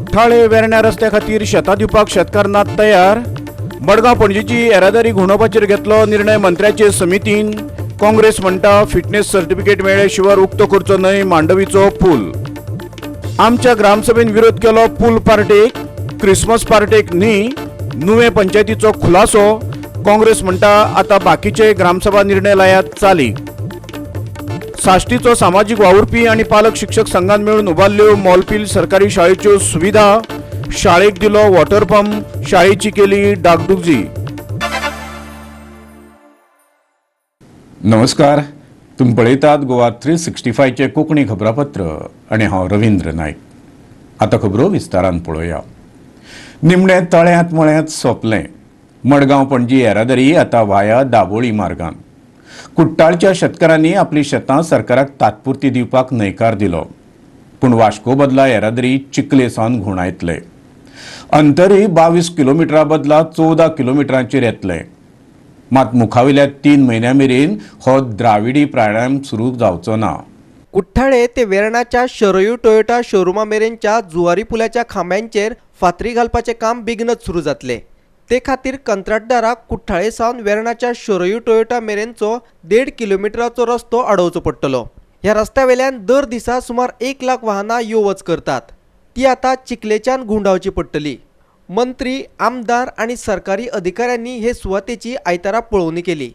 कुठ्ठाळे वेर्ण्या रस्त्या खातीर शेतां दिवपाक शेतकार नात तयार. मडगांव पणजेची येरादारी घुंवडावपाचेर घेतलो निर्णय मंत्र्याचे समितीन. काँग्रेस म्हणटा, फिटनेस सर्टिफिकेट मेळ्ळे शिवाय उक्तो करचो न्हय मांडवीचो पूल. आमच्या ग्रामसभेन विरोध केलो पूल पार्टेक, क्रिसमस पार्टेक न्ही, नुवें पंचायतीचो खुलासो. काँग्रेस म्हणटा, आता बाकीचे ग्रामसभा निर्णय लायात चाली. साश्टीचो सामाजीक वावुरपी आणि पालक शिक्षक संघान मेळून उबारल्यो मॉलपील सरकारी शाळेच्यो सुविधा. शाळेक दिलो वॉटर पंप, शाळेची केली डागडुजी. नमस्कार, तुमी पळयतात गोवा 365चें कोंकणी खबरापत्र आनी हांव रवींद्र नायक. आतां खबरो विस्तारान पळोवया. निमणें तळ्यांत मळ्यांत सोंपलें. मडगांव पणजी येरादारी आतां वाया दाबोळी मार्गान. कुट्टाळच्या शेतकारांनी आपली शेतां सरकाराक तात्पुरती दिवपाक न्हयकार दिलो, पूण वास्को बदला येरादारी चिखले सावन घुंवडायतले. अंतरय 22 किलोमिटरा बदला 14 किलोमिटरांचेर येतलें. मात मुखावयल्या 3 म्हयन्यां मेरेन हो द्राविडी प्राणायाम सुरू जावचो ना. कुठ्ठाळे ते वेर्णाच्या शरयू टोयोटा शोरुमा मेरेनच्या जुवारी पुलाच्या खांब्यांचेर फातरी घालपाचें काम बेगीनच सुरू जातलें. ते खातीर कंत्राटदाराक कुठ्ठाळे सावन वेर्णाच्या शरयू टोयोटा मेरेनचो 1.5 किलोमिटराचो रस्तो आडोवचो पडटलो. ह्या रस्त्या वेल्यान दर दिसा सुमार 1 लाख वाहनां यो वच करतात. ती आतां चिखलेच्यान घुंवडावची पडटली. मंत्री, आमदार आनी सरकारी अधिकाऱ्यांनी हे सुवातेची आयतारा पळोवणी केली.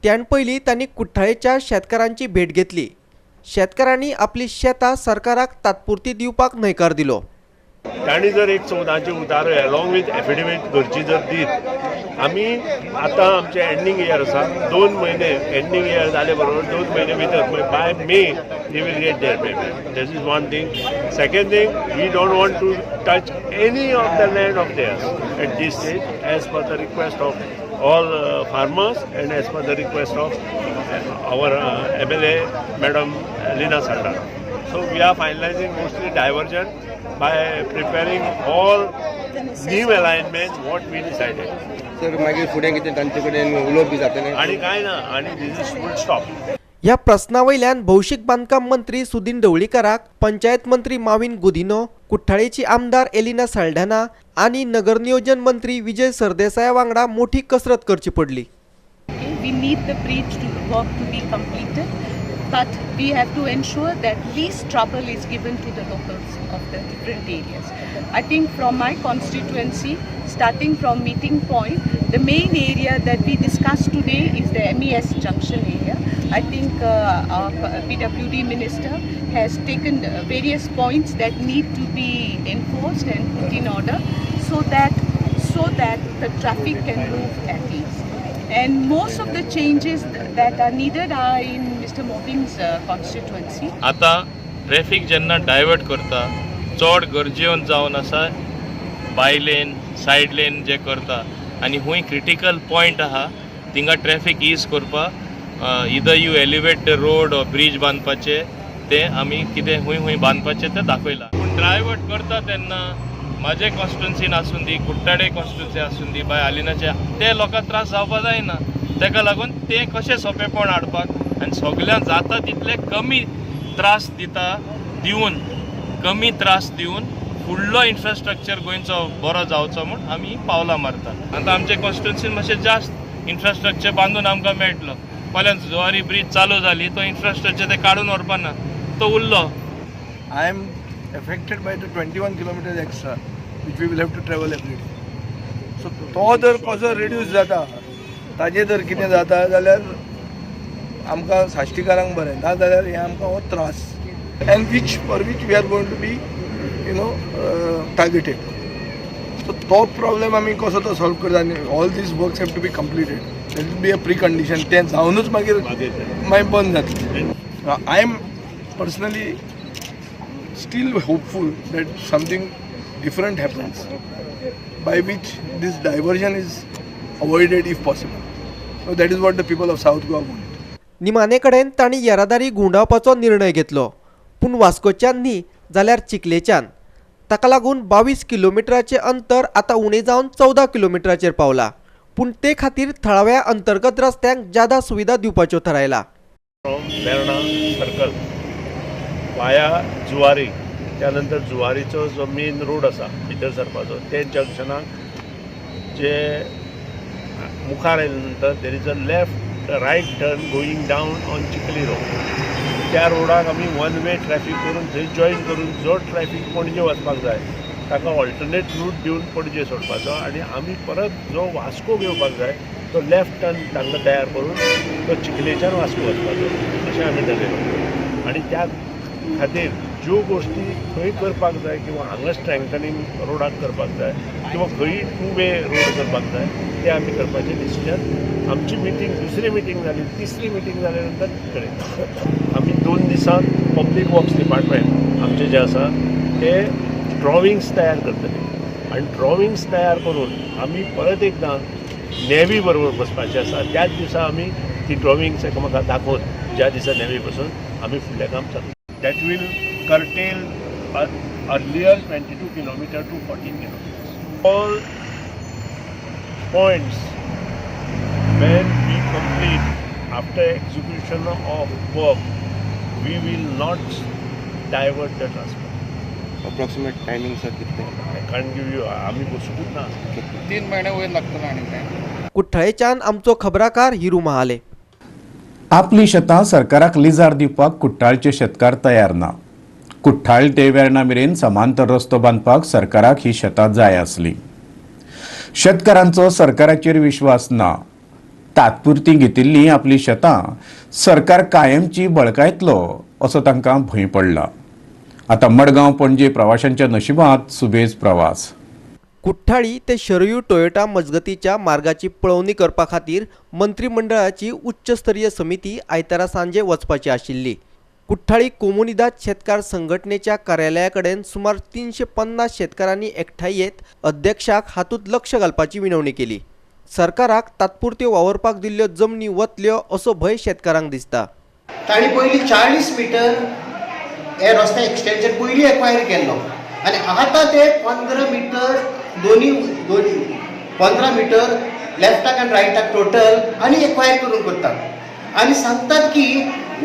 त्यान पयलीं तांणी कुठ्ठाळेच्या शेतकारांची भेट घेतली. शेतकारांनी आपली शेतां सरकाराक तात्पुरती दिवपाक न्हयकार दिलो. तांणी जर एक 14ची उतारो एलॉंग विथ एफिडेवीट घरची जर दीत, आमी आतां आमचें एंडींग इयर आसा, 2 म्हयने एंडींग इयर जाले बरोबर 2 म्हयने भितर, by May they will get their payment. This is one thing. Second thing, we don't want to touch any of the land of theirs at this stage, as per the request of all farmers and as per the request of our MLA, Madam Lina Saldanha. So we are finalizing mostly diversion by preparing all new alignment what we decided. Sir, मागीर फुडें कितें तांचे कडेन उलोवप बी जातलें? आणि काय ना, आणि this is full stop. ह्या प्रस्ना वयल्यान भौशीक बांदकाम मंत्री सुदीन ढवळीकाराक पंचायत मंत्री माविन गुदिनो, कुठ्ठाळेची आमदार एलिना साल्ढाणा आनी नगरनियोजन मंत्री विजय सरदेसाया वांगडा मोठी कसरत करची पडली. We need the bridge to work to be completed, but we have to ensure that least trouble is given to the locals of the different areas. I think from my constituency, starting from meeting point, the main area that we discussed today is the MES junction area. I think our PWD minister has taken various points that need to be enforced and put in order so that the traffic can move at ease. And most of the changes that are needed are in Mr. Mobin's constituency. आतां traffic जेन्ना divert करता, चड गरजेवन जावन आसा बाय lane, side lane जे करता आनी खूंय critical point आहा थिंगा ट्रॅफीक is करपाक either you elevate the road or bridge बांदपाचे, ते आमी कितें खूंय खूंय बांदपाचें तें दाखयलां. पूण डायवर्ट करता तेन्ना म्हाजे कॉन्स्टिट्युन्सीन आसूं दी, कुट्टाडे कॉन्स्टिट्युन्सी आसूं दी, बाय आलिनाचे, ते लोकांक त्रास जावपा जायना. तेका लागून तें कशें सोंपेपण हाडपाक आनी सगल्यांक जाता तितले कमी त्रास दिता दिवन, कमी त्रास दिवन फुडलो इन्फ्रास्ट्रक्चर गोंयचो बरो जावचो म्हूण आमी पावलां मारता. आतां आमचे कॉन्स्टिट्युन्सीन मातशें जास्त इन्फ्रास्ट्रक्चर बांदून आमकां मेळटलो. फाल्यां जुवारी ब्रीज चालू जाली, तो इन्फ्रास्ट्रक्चर ते काडून व्हरपाना, तो उरलो. I am affected by the 21 kilometers extra which we will have to travel every day. So तो जर कसो रिड्यूस जाता, ताजेर जर कितें जाता जाल्यार आमकां साश्टीकारांक बरें, ना जाल्यार हें आमकां हो त्रास and which for which we are going to be targeted. So तो प्रॉब्लेम आमी कसो तो सॉल्व करता आनी all these works have to be completed. That will be a pre condition. तें जावनूच मागीर मागीर बंद जातलें. I am personally still hopeful that something different happens by which this diversion is avoided if possible. So that is what the people of South Goa want. निमाणे कडेन तांणी येरादारी घुंवडावपाचो निर्णय घेतलो, पूण वास्कोच्यान न्ही जाल्यार चिखलेच्यान. ताका लागून 22 किलोमिटराचें अंतर आतां उणें जावन 14 किलोमिटराचेर पावला. पूण ते खातीर थळाव्या अंतर्गत रस्त्यांक जादा सुविधा दिवपाच्यो थारायला. From Verna circle via Zuari. त्यानंतर जुवारीचो जो मेन रोड आसा भितर सरपाचो ते जंक्शनाक जे मुखार आयले नंतर there is a left right turn going down on Chikhli road. त्या रोडाक आमी वन वे ट्रॅफीक करून थंय जॉयन करून जो ट्रॅफीक पणजे वचपाक जाय ताका ऑल्टरनेट रूट दिवन पणजे सोडपाचो आनी आमी परत जो वास्को घेवपाक जाय तो लेफ्ट टर्न तांकां तयार करून तो चिखलेच्यान वास्को वचपाचो अशें आमी ठरयलां. आनी त्या खातीर ज्यो गोश्टी खंय करपाक जाय किंवा हांगा स्ट्रेंथनींग रोडाक करपाक जाय किंवा खंय टू वे रोड करपाक जाय ते आमी करपाचें डिसिजन आमची मिटींग दुसरी मिटींग जाली तिसरी मिटींग जाले नंतर कळयता. आमी 2 दिसांत पब्लीक वर्क्स डिपार्टमेंट आमचें जें आसा ते ड्रॉविंग्स तयार करतले आनी ड्रॉविंग्स तयार करून आमी परत एकदां नेवी बरोबर बसपाचें आसा. त्याच दिसा आमी ती ड्रॉविंग्स एकामेकांक दाखोवन ज्या दिसा नेवी बसून आमी फुडलें काम चालू. That will curtail earlier 22 kilometer to 14 kilometers. All points when we complete after execution of work, we will not divert the transport. Approximate timing sir कितले? I can't give you. आमी बसूंकूच ना. 3 महिने वयर लागतलो आनी टायम. कुठ्ठाळेच्यान आमचो खबराकार हिरू महाले. आपली शेतां सरकाराक लिजार दिवपाक कुट्टाळचे शेतकार तयार ना. कुठ्ठाळ ते वेर्णा मेरेन समांतर रस्तो बांदपाक सरकाराक ही शेतां जाय आसली. शेतकारांचो सरकाराचेर विश्वास ना. तात्पुरती घेतिल्ली आपली शेतां सरकार कायमची बळकायतलो असो तांकां भंय पडला. आतां मडगांव पणजे प्रवाशांच्या नशिबांत सुबेज प्रवास. कुठ्ठाळी ते शरयू टोयोटा मजगतीच्या मार्गाची पळोवणी करपा खातीर मंत्रिमंडळाची उच्चस्तरीय समिती आयतारा सांजे वचपाची आशिल्ली. कुठ्ठाळी कोमुनिदाद शेतकार संघटनेच्या कार्यालया कडेन सुमार 350 शेतकारांनी एकठांय येत अध्यक्षाक हातूंत लक्ष घालपाची विनवणी केली. सरकाराक तात्पुरत्यो वावरपाक दिल्ल्यो जमनी वतल्यो असो भंय शेतकारांक दिसता. तांणी पयलीं 40 मिटर हे रस्ते एक्सटेंशन पयलीं एक्वायर केल्लो आनी आतां ते 15 मिटर दोनी दोनी 15 मिटर लेफ्टाक आनी रायटाक टोटल आनी एक्वायर करून करतात आनी सांगतात की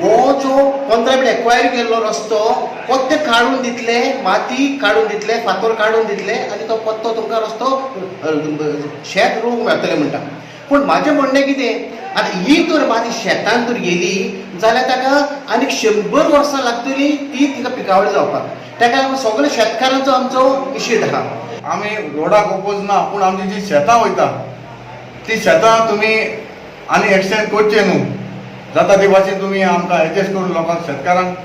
हो जो 15 मिटर एक्वायर केल्लो रस्तो पत्ते काडून दितले, माती काडून दितले, फातर काडून दितले आनी तो पत्तो तुमकां रस्तो शेत रोवंक मेळटलें म्हणटा. पूण म्हाजें म्हणणें कितें, आतां ही तर माती शेतान तर गेली जाल्यार ताका आनीक 100 वर्सां लागतली ती तिका पिकावळ जावपाक. ताका लागून सगळे शेतकारांचो आमचो निशेध आहा. आमी रोडाक ओपोज ना, पूण आमची जी शेतां वयता ती शेतां तुमी आनी एक्सटेंड करचे न्हू. जाता ते भाशेन तुमी आमकां एडजस्ट करून लोकांक शेतकारांक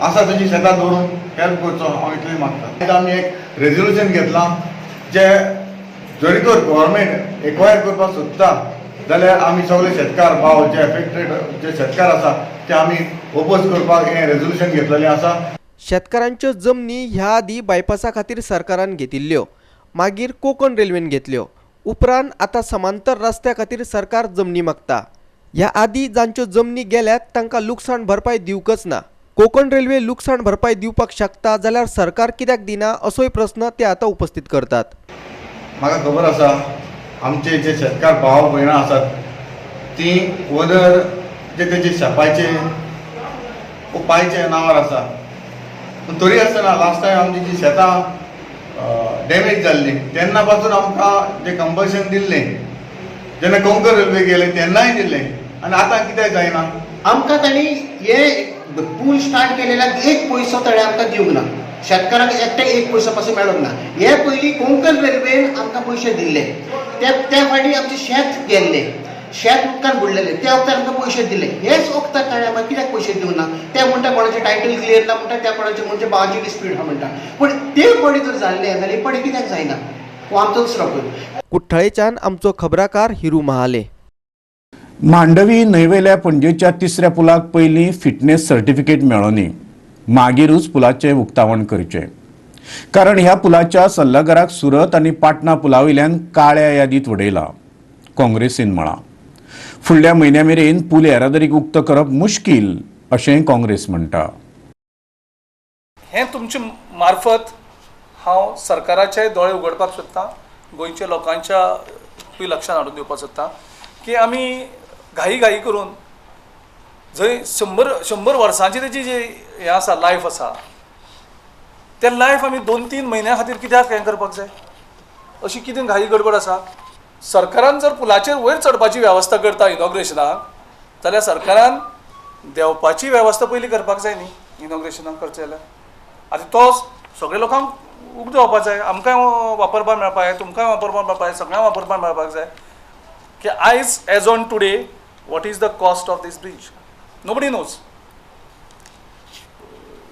आसा तुजी शेतां दवरून हेल्प करचो हांव इतलें मागता. आमी एक रेजोल्युशन घेतलां जे जरी तर गव्हर्मेंट एक्वायर करपाक सोदता जाल्यार आमी सगळे शेतकार भाव जे एफेक्टेड जे शेतकार आसा ते आमी ओपोज करपाक हें रेजोल्युशन घेतलेलें आसा. शेतकारांच्यो जमनी ह्या आदीं बायपासा खातीर सरकारान घेतिल्ल्यो, मागीर कोंकण रेल्वेन घेतल्यो, उपरांत आतां समांतर रस्त्या खातीर सरकार जमनी मागता. ह्या आदीं जांच्यो जमनी गेल्यात तांकां लुकसाण भरपाय दिवंकच ना. कोंकण रेल्वे लुकसाण भरपाय दिवपाक शकता जाल्यार सरकार कित्याक दिना असोय प्रस्न ते आतां उपस्थित करतात. म्हाका खबर आसा आमचे जे शेतकार भाव भयणां आसात ती ओनर जे तेजे शेपाचे पायचे नांवार आसा, पूण तरी आसतना लास्ट टायम आमची जी शेतां डॅमेज जाल्ली तेन्ना पासून आमकां जे कंपल्शन दिल्लें जेन्ना कोंकण रेल्वे गेले तेन्नाय दिल्लें आनी आतां कित्याक जायना. आमकां तांणी हे पूल स्टार्ट केलेल्याक एक पयसो ताणें आमकां दिवंक ना, शेतकारांक एकट्याक एक पयसो पासून मेळोंक ना. हे पयलीं कोंकण रेल्वेन आमकां पयशे दिल्ले, त्या फावटी आमचें शेत गेल्लें, शेत उदकान बुडलेलें, त्या वखदार आमकां पयशे दिले. हेच वखदार ताणें आमकां कित्याक पयशे दिवंक ना? ते म्हणटा कोणाचें टायटल क्लियर ना म्हणटा, त्या कोणाचें म्हणजे भावाची डिस्प्यूट आहा म्हणटा, पूण ते पडे जर जाल्ले जाल्यार हे पडे कित्याक जायना हो आमचो दुसरो प्रस्न. कुठ्ठाळेच्यान आमचो खबराकार हिरू महाले. मांडवी न्हंयवेल्या पणजेच्या तिसऱ्या पुलाक पयलीं फिटनेस सर्टिफिकेट मेळोनी, मागीरूच पुलाचें उक्तावण करचें, कारण ह्या पुलाच्या सल्लागाराक सुरत आनी पाटणा पुला वयल्यान काळ्या यादीत उडयला काँग्रेसीन म्हळां. फुडल्या म्हयन्या मेरेन पूल येरादारीक उक्तो करप मुश्कील अशें काँग्रेस म्हणटा. हें तुमचे मार्फत हांव सरकाराचे दोळे उगडपाक सोदतां, गोंयच्या लोकांच्या लक्षांत हाडून दिवपाक सोदतां की आमी घाई घाई करून जंय 100 वर्सांची तेजी जी हें आसा लायफ आसा तें लायफ आमी 2-3 म्हयन्या खातीर कित्याक हें करपाक जाय? अशी कितें घाई गडबड आसा? सरकारान जर पुलाचेर वयर चडपाची वेवस्था करता इनॉग्रेशनाक जाल्यार सरकारान देंवपाची वेवस्था पयलीं करपाक जाय न्ही इनॉग्रेशनाक करचें जाल्यार. आतां तो सगळे लोकांक उगडो जावपाक जाय, आमकांय वापरपाक मेळपाक जाय, तुमकांय वापरपाक मेळपाक जाय, सगळ्यांक वापरपाक मेळपाक जाय की आयज as on today what is the cost of this bridge? Nobody knows.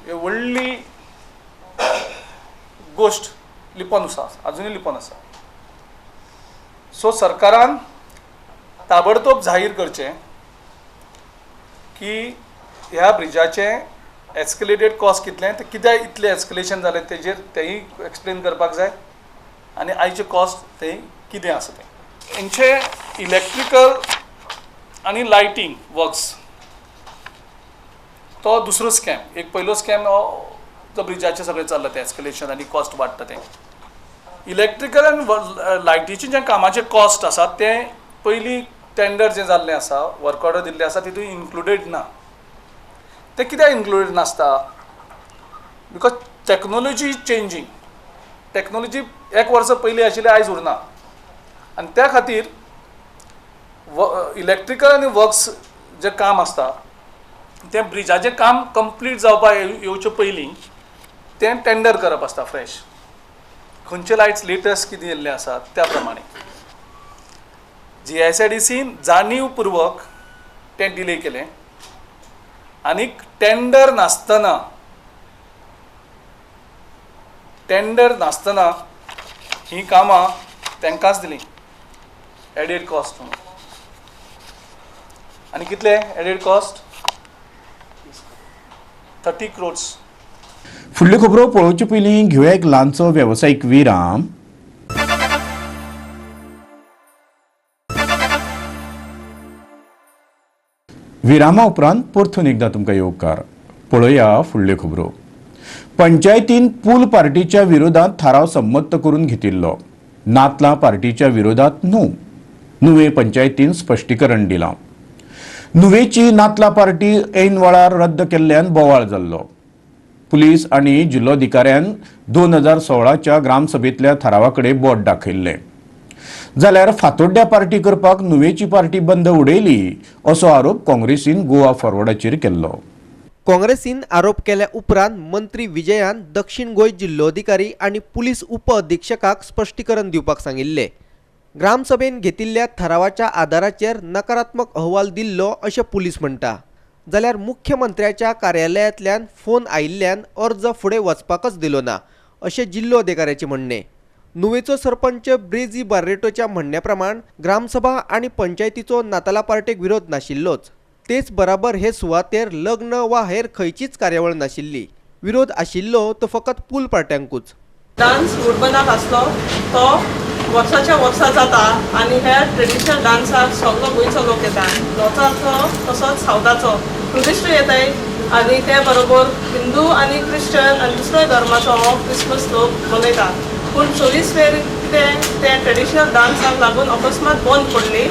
हे व्हडली गोश्ट लिपोन आसा, अजुनूय लिपोन आसा. सो सरकारान ताबडतोब जाहीर करचें की ह्या ब्रिजाचें एस्कलेटेड कॉस्ट कितलें, तें कित्याक इतलें एस्कलेशन जालें तेजेर तेंय एक्सप्लेन करपाक जाय आनी आयचें कॉस्ट तें कितें आसा तें. हेंचे इलेक्ट्रिकल आनी लायटींग वर्क्स तो दुसरो स्कॅम. एक पयलो स्कॅम हो जो ब्रिजाचें सगळें चल्लां तें एस्कलेशन आनी कॉस्ट वाडटा तें. इलेक्ट्रिकल आनी लायटीचें जें कामाचें कॉस्ट आसा तें पयलीं टेंडर जें जाल्लें आसा, वर्क ऑर्डर दिल्लें आसा तितून इन्क्लुडेड ना. तें कित्याक इन्क्लुडेड नासता? Because technology is changing. Technology एक वर्सा पयलीं आशिल्ली आयज उरना आनी त्या खातीर इलेक्ट्रिकल आनी वर्क्स जें काम आसता तें ब्रिजाचें काम कंप्लीट जावपाक येवचे पयलीं तें टेंडर करप आसता फ्रेश. खंयचे लायट्स लेटस्ट कितें येयल्ले आसात त्या प्रमाणे GSIDCन जाणीवपूर्वक तें डिले केलें आनीक टेंडर नासतना हीं कामां तांकांच दिलीं एडेड कॉस्ट म्हणून. आनी कितले एडेड कॉस्ट? 30 crores. फुडल्यो खबरो पळोवचे पयलीं घेवया एक ल्हानसो वेवसायीक विराम. विरामा उपरांत परतून एकदां तुमकां येवकार. पळोवया फुडल्यो खबरो. पंचायतीन पूल पार्टीच्या विरोधात थाराव संमत करून घेतिल्लो. नातलां पार्टीच्या विरोधात न्हू. नुवें पंचायतीन स्पश्टीकरण दिलां. नुवेची नातलां पार्टी ऐन वेळार रद्द केल्ल्यान बोवाळ जाल्लो. पुलीस आनी जिल्लोधिकाऱ्यान 2016च्या ग्रामसभेंतल्या थारावा कडेन बोट दाखयल्लें. जाल्यार फातोड्ड्या पार्टी करपाक नुवेची पार्टी बंद उडयली असो आरोप काँग्रेसीन गोवा फॉरवर्डाचेर केल्लो. काँग्रेसीन आरोप केल्या उपरांत मंत्री विजयान दक्षिण गोंय जिल्लोधिकारी आनी पुलीस उप अधीक्षकाक स्पश्टीकरण दिवपाक सांगिल्लें. ग्रामसभेन घेतिल्ल्या थारावाच्या आदाराचेर नकारात्मक अहवाल दिल्लो अशें पुलीस म्हणटा. जाल्यार मुख्यमंत्र्याच्या कार्यालयांतल्यान फोन आयिल्ल्यान अर्ज फुडें वचपाकच दिलो ना अशें जिल्लोधिकाऱ्याचें म्हणणें. नुवेचो सरपंच ब्रेजी बार्रेटोच्या म्हणण्या प्रमाण ग्रामसभा आनी पंचायतीचो नातालां पार्टेक विरोध नाशिल्लोच. तेच बराबर हे सुवातेर लग्न वा हेर खंयचीच कार्यावळ नाशिल्ली. विरोध आशिल्लो तो फकत पूल पार्ट्यांकूच. डान्स वुडबनाक आसलो तो वर्साच्या वर्सा जाता आनी ह्या ट्रेडिशनल डान्साक सगळो गोंयचो लोक येता, नॉर्थाचो तसोच सावथाचो ट्युरिस्टूय येताय आनी ते बरोबर हिंदू आनी क्रिश्चन आनी दुसऱ्या धर्माचो हो क्रिसमस लोक मनयता. पूण 24 वेर कितें ते ट्रेडिशनल डान्साक लागून अकस्मात बंद पडली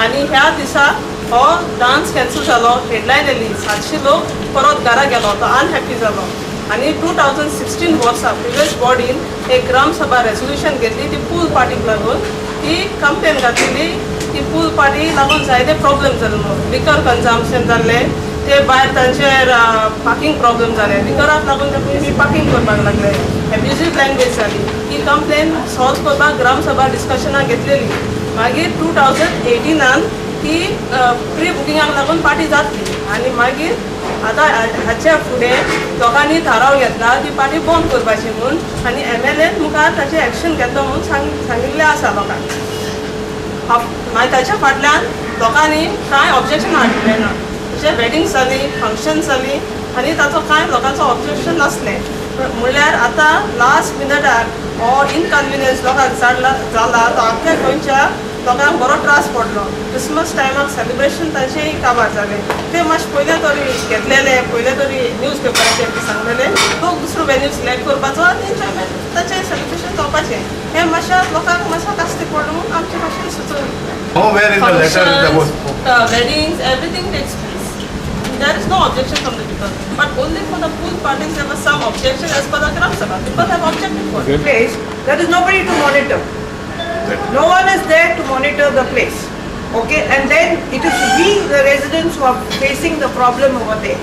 आनी ह्या दिसा हो डान्स कॅन्सल जालो. हेडलायन येयली, 700 लोक परत घरा गेलो, तो अनहॅप्पी जालो. आनी 2016 वर्सा प्रिवियस बॉडीन एक ग्रामसभा रेजोल्युशन घेतली ती पूल पार्टीक लागून. ती कंप्लेन घातलेली ती पूल पार्टी लागून जायते प्रॉब्लेम जाल्लो, लिकर कन्जम्पशन जाल्लें, ते भायर तांचेर पार्किंग प्रॉब्लेम जाले, लिकराक लागून ते पार्किंग करपाक लागले, एब्युजीव लँग्वेज जाली. ही कंप्लेन सॉल्व करपाक ग्रामसभा डिस्कशनां घेतलेली. मागीर 2018 ती प्री बुकिंगाक लागून पार्टी जातली आनी मागीर आतां हाच्या फुडें लोकांनी थाराव घेतला ती पार्टी बंद करपाची म्हूण आनी MLAन मुखार ताचें एक्शन घेतलो म्हूण सांगिल्लें आसा लोकांक. मागीर ताच्या फाटल्यान लोकांनी कांय ऑब्जेक्शन हाडलें ना. जशें वेडिंग्स जालीं, फंक्शन्स जालीं आनी ताचो कांय लोकांचो ऑब्जेक्शन नासलें. म्हणल्यार आतां लास्ट मिनटाक हो इनकन्विनियन्स लोकांक जाला तो आख्ख्या गोंयच्या लोकांक बरो त्रास पडलो. क्रिसमस टायमाक सेलिब्रेशन तांचें काबार जालें. ते मातशें पयलें तरी घेतलेले, पयलें तरी न्यूज पेपराचेर बी सांगलेले लोक दुसरो वेन्यू सिलेक्ट करपाचो आनी एन्जॉयमेंट ताचें सेलिब्रेशन जावपाचें. हें मातशें लोकांक मातसो कास्ती पडलो म्हणून आमचे भाशेन सुचोवणी. Weddings, everything takes place. There is no objection from the people, but only for the pool parties there was some objection as per the Gram Sabha. People have objected for it. Place, there is nobody to monitor. No one is there to monitor the place. Okay, and then it is we, the residents, who are facing the problem over there.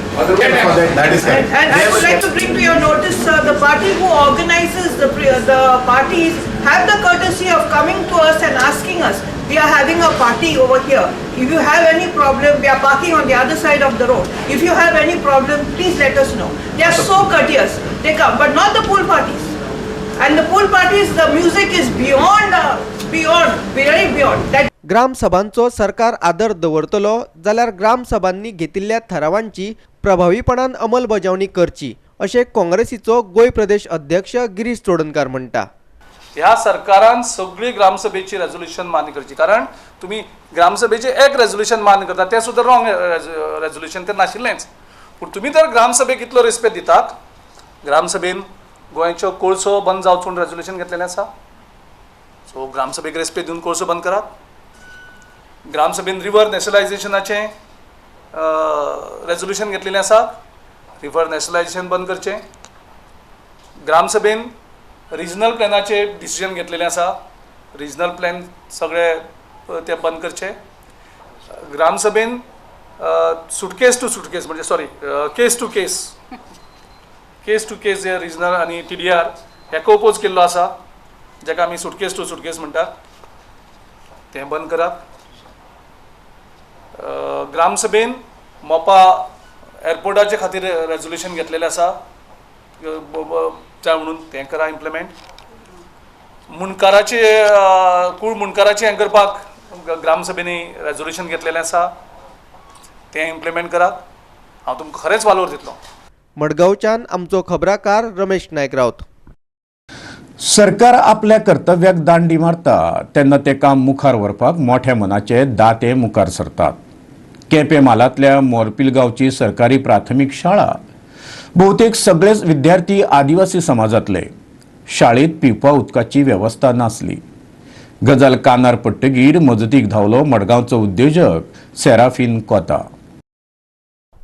That is correct. And I would like to bring to your notice, sir, the party who organizes the parties have the courtesy of coming to us and asking us, we are having a party over here. If you have any problem, we are parking on the other side of the road. If you have any problem, please let us know. They are so courteous. They come, but not the pool parties. And the pool parties, the music is beyond, very beyond. That ग्रामसभांचो सरकार आदर दवरतलो जाल्यार ग्रामसभांनी घेतिल्ल्या थारावांची प्रभावीपणान अंमलबजावणी करची अशें काँग्रेसीचो गोंय प्रदेश अध्यक्ष गिरीश चोडणकार म्हणटा. ह्या सरकारान सगळी ग्रामसभेची रेजोल्युशन मान्य करची, कारण तुमी ग्रामसभेचे एक रेजोल्युशन मान्य करता तें सुद्दां रॉंग रेजोल्युशन तें नाशिल्लेंच. पूण तुमी तर ग्रामसभेक कितलो रेस्पेद दितात. ग्रामसभेन गोंयचो कोळसो बंद जावचो म्हूण रेजोल्युशन घेतलेलें आसा. सो ग्रामसभेक रेस्पेद दिवन कोळसो बंद करात. ग्रामसभेन रिवर नॅशनलायझेशनाचें रेजोल्युशन घेतलेलें आसा, रिवर नॅशनलायझेशन बंद करचें. ग्रामसभेन रिजनल प्लॅनाचे डिसिजन घेतलेलें आसा, रिजनल प्लॅन सगळे ते बंद करचे. ग्रामसभेन सुटकेस टू सुटकेस म्हणजे sorry case to case, case to case J regional आनी TDR हेका ओपोज केल्लो आसा, जाका आमी सुटकेस टू सुटकेस म्हणटात, तें बंद करात. ग्रामसभेन मोपा एअरपोर्टाचे खातीर रेजोल्युशन घेतलेलें आसा जाय म्हणून तें करा इम्प्लिमेंट. मुंडकाराचे कूळ मुंडकाराचें हें करपाक ग्रामसभेनी रेजोल्युशन घेतलेलें आसा, तें इम्प्लिमेंट करात. हांव तुमकां खरेंच वालोर दितलो. मडगांवच्यान आमचो खबराकार रमेश नायक राऊत. सरकार आपल्या कर्तव्याक दांडी मारता तेन्ना तें काम मुखार व्हरपाक मोठ्या मनाचे दाते मुखार सरतात. केपें म्हालांतल्या मोरपील गांवची सरकारी प्राथमीक शाळा बहुतेक सगळेच विद्यार्थी आदिवासी समाजांतले. शाळेत पिवपा उदकाची वेवस्था नासली. गजाल कानार पडटगीर मजतीक धांवलो मडगांवचो उद्योजक सेराफीन कोता.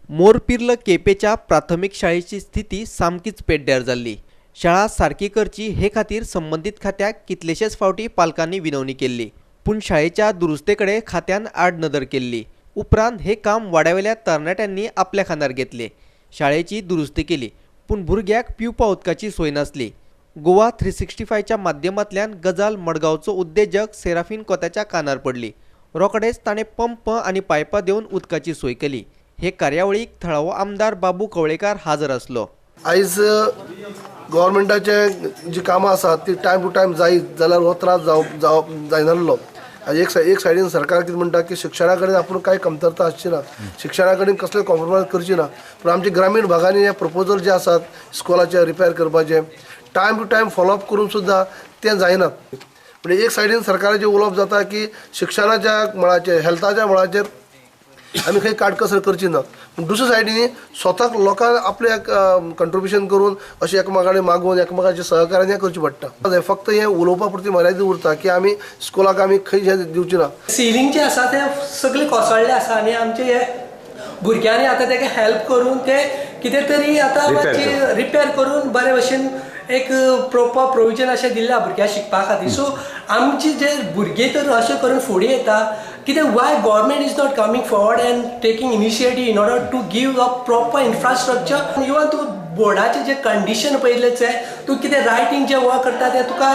मोरपिर्ल केपेच्या प्राथमीक शाळेची स्थिती सामकीच पेड्ड्यार जाल्ली. शाळा सारकी करची हे खातीर संबंदीत खात्याक कितलेशेच फावटी पालकांनी विनवणी केल्ली, पूण शाळेच्या दुरुस्ते कडेन खात्यान आडनदर केल्ली. उपरांत हे काम वाड्यावेल्या तरणाट्यांनी आपल्या खांदार घेतले. शाळेची दुरुस्ती केली, पूण भुरग्याक पिवपा उदकाची सोय नासली. गोवा 365च्या माध्यमांतल्यान गजाल मडगांवचो उद्देजक सेराफीन कोताच्या कानार पडली. रोखडेच ताणें पंप आनी पायपां दिवन उदकाची सोय केली. हे कार्यावळीक थळावो आमदार बाबू कवळेकार हाजर आसलो. आयज गव्हर्मेंटाचे जी कामां आसात ती टायम टू टायम जायत जाल्यार हो त्रास जायनासलो. आनी एक सायडीन सरकार कितें म्हणटा की शिक्षणा कडेन आपूण कांय कमतरता आसची ना, शिक्षणा कडेन कसले कॉम्प्रोमायज करची ना, पूण आमच्या ग्रामीण भागांनी हे प्रपोजल जे आसात स्कुलाचे रिपेर करपाचे time to time follow up करून सुद्दां तें जायना. म्हणजे एक सायडीन सरकाराचें उलोवप जाता की शिक्षणाच्या मळाचेर हेल्थाच्या मळाचेर आमी खंय काटकसर करची ना, पूण दुसऱ्या सायडीन स्वताक लोकांक आपले कंट्रिब्युशन करून अशें एकामेका कडेन मागून एकामेकांच्या सहकार्यान हें करचें पडटा. फक्त हें उलोवपा पुरती मर्यादीत उरता की आमी स्कुलाक आमी खंय हें दिवची ना. सिलींग जें आसा तें सगळें कोसळ्ळें आसा आनी आमचे हे भुरग्यांनी आतां तेका हेल्प करून ते कितें तरी आतां मातशें रिपेर करून बरे भशेन एक प्रोपर प्रोविजन अशें दिल्लें भुरग्यांक शिकपा खातीर. सो आमचे जे भुरगे तर अशें करून फुडें येता कितें, why government is not coming forward and taking initiative in order to give a proper infrastructure. Even तूं बोर्डाचें जें कंडिशन पळयलें तूं कितें रायटींग जें वर्क करता तें तुका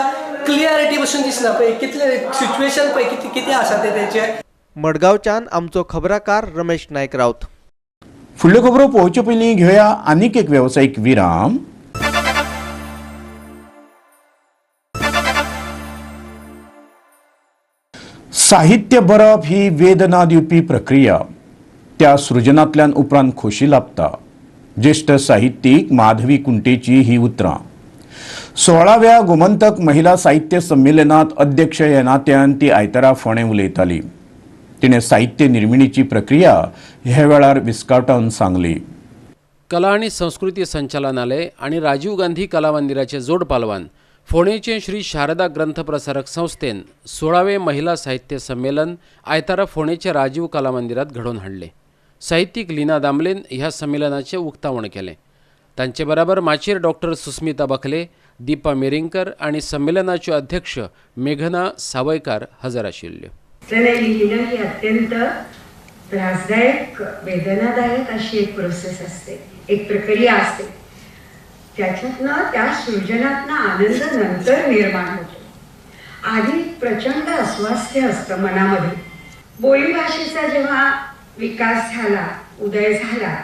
क्लियरिटी पसून दिसना. पळय कितलें सिच्युएशन पळय कितें कितें आसा तें तेचें. मडगांवच्यान आमचो खबराकार रमेश नायक राऊत. फुडल्यो खबरो पळोवचे पयलीं घेवया आनीक एक वेवसायीक विराम. साहित्य बरप ही वेदना दिवपी प्रक्रिया. त्या सृजनांतल्यान उपरांत खोशी लाभता. ज्येष्ठ साहित्यीक माधवी कुंटेची ही उतरां. 16व्या गोमंतक महिला साहित्य संमेलनात अध्यक्ष ह्या नात्यान ती आयतारा फोंडें उलयताली. तिणें साहित्य निर्मिणीची प्रक्रिया ह्या वेळार विस्काटावन सांगली. कला आनी संस्कृती संचालनालय आनी राजीव गांधी कला मंदिराचे जोड पालवान फोंडेचे श्री शारदा ग्रंथ प्रसारक संस्थेन 16वें महिला साहित्य संमेलन आयतारा फोंडेचे राजीव कला मंदिरात घडोवन हाडलें. साहित्यीक लीना दामलेन ह्या संमेलनाचें उक्तावण केलें. तांचे बराबर माचयेर डॉक्टर सुस्मिता बखले, दीपा मिरिंगकर आनी संमेलनाच्यो अध्यक्ष मेघना सावयकार हजर आशिल्ल्यो. लिहिणं ही अत्यंत त्रासदायक, वेदनादायक अशी एक प्रोसेस असते, एक प्रक्रिया असते. त्याच्यातनं, त्या सृजनातनं आनंद नंतर निर्माण होतो. आधी प्रचंड अस्वास्थ्य असतं मनामध्ये. बोलीभाषेचा जेव्हा विकास झाला, उदय झाला,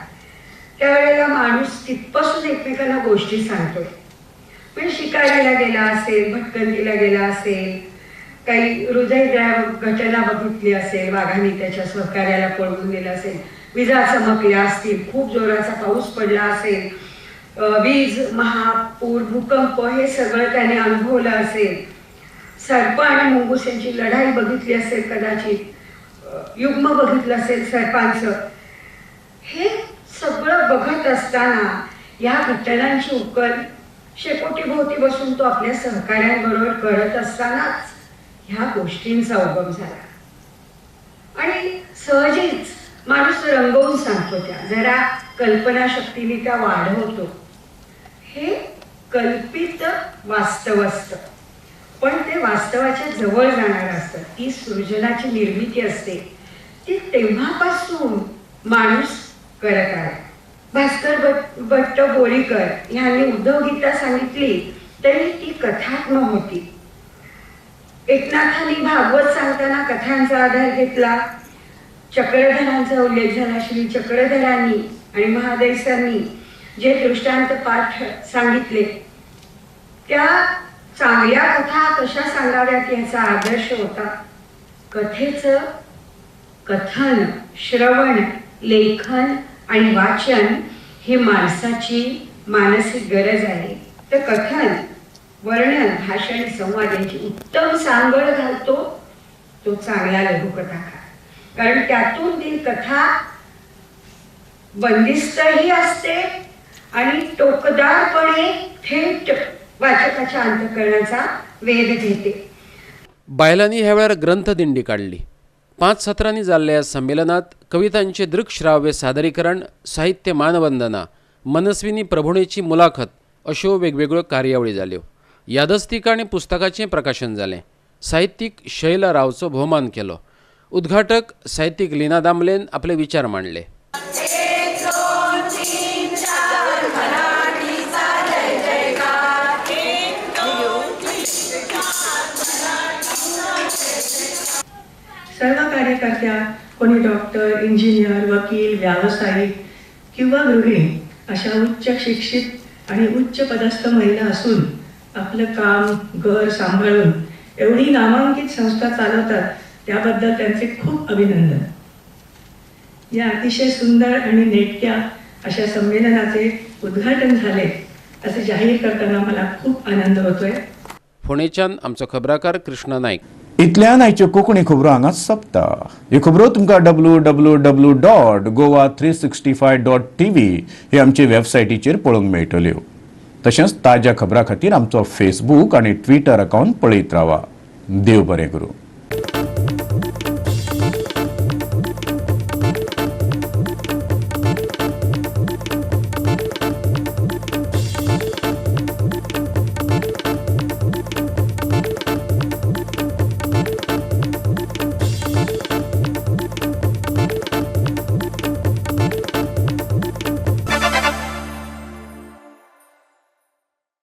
त्यावेळेला माणूस तिथपासून एकमेकांना गोष्टी सांगतोय. म्हणजे शिकारीला गेला असेल, भटकंतीला गेला असेल, काही हृदयद्रावक घटना बघितली असेल, वाघांनी त्याच्या सहकार्याला पळवून नेलं असेल, विजा चमकल्या असतील, खूप जोराचा पाऊस पडला असेल, वीज, महापूर, भूकंप हे सगळं त्याने अनुभवलं असेल, सर्प आणि मुंगूस यांची लढाई बघितली असेल, कदाचित युग्म बघितलं असेल सर्पांचं. हे सगळं बघत असताना या घटनांची उकल शेकोटीभोवती बसून तो आपल्या सहकाऱ्यांबरोबर करत असतानाच ह्या गोष्टींचा उगम झाला. आणि सहजीच माणूस रंगवून सांगतो त्या, जरा कल्पनाशक्तीने त्या वाढवतो. हे कल्पित वास्तव असतं, पण ते वास्तवाच्या जवळ जाणारं असतं. ती सृजनाची निर्मिती असते, ती तेव्हापासून माणूस करत आला. भास्कर भट्ट बोरीकर यांनी उद्धवगीता सांगितली तरी ती कथात्मक होती. एकनाथांनी भागवत सांगताना कथांचा आधार घेतला. चक्रधरांचा उल्लेख झाला. श्री चक्रधरांनी आणि महादेसांनी जे दृष्टांत पाठ सांगितले त्या चांगल्या कथा कशा सांगाव्यात याचा आदर्श होता. कथेचं कथन, श्रवण, लेखन आणि वाचन ही माणसाची मानसिक गरज आहे. तर कथन, वर्णन, भाषण, संवाद यांची उत्तम सांगड घालतो तो चांगला लघुकथाकार, कारण त्यातून ती कथा बंदिस्तही असते आणि टोकदारपणे थेट वाचकाच्या अंतःकरणाचा वेध घेते. बायलांनी ह्या वेळार ग्रंथदिंडी काडली. 5 सत्रांनी जाल्ल्या संमेलनात कवितांचे दृकश्राव्य सादरीकरण, साहित्य मानवंदना, मनस्विनी प्रभुणेची मुलाखत अश्यो वेगवेगळ्यो कार्यावळी जाल्यो. यादस्तिका आनी पुस्तकाचें प्रकाशन जालें. साहित्यीक शैला रावचो भोवमान केलो. उद्घाटक साहित्यीक लीना दामलेन आपले विचार मांडले. सर्व कार्यकर्त्या कोणी डॉक्टर, इंजिनियर, वकील, व्यावसायिक किंवा गृहिणी अशा उच्च शिक्षित आणि उच्च पदस्थ महिला असून आपलं काम घर सांभाळून एवढी नामांकित संस्था चालवतात त्याबद्दल त्यांचे खूप अभिनंदन. या अतिशय सुंदर आणि नेटक्या अशा संमेलनाचे उद्घाटन झाले असे जाहीर करताना मला खूप आनंद होतोय. फोंडेच्यान आमचो खबराकार कृष्णा नाईक. इतल्यान आयच्यो कोंकणी खबरो हांगा सोंपता. ह्यो खबरो तुमकां www.goa365.tv हे आमचे वेबसायटीचेर पळोवंक मेळटल्यो. तशेंच ताज्या खबरां खातीर आमचो फेसबूक आनी ट्विटर अकावंट पळयत रावा. देव बरें करूं.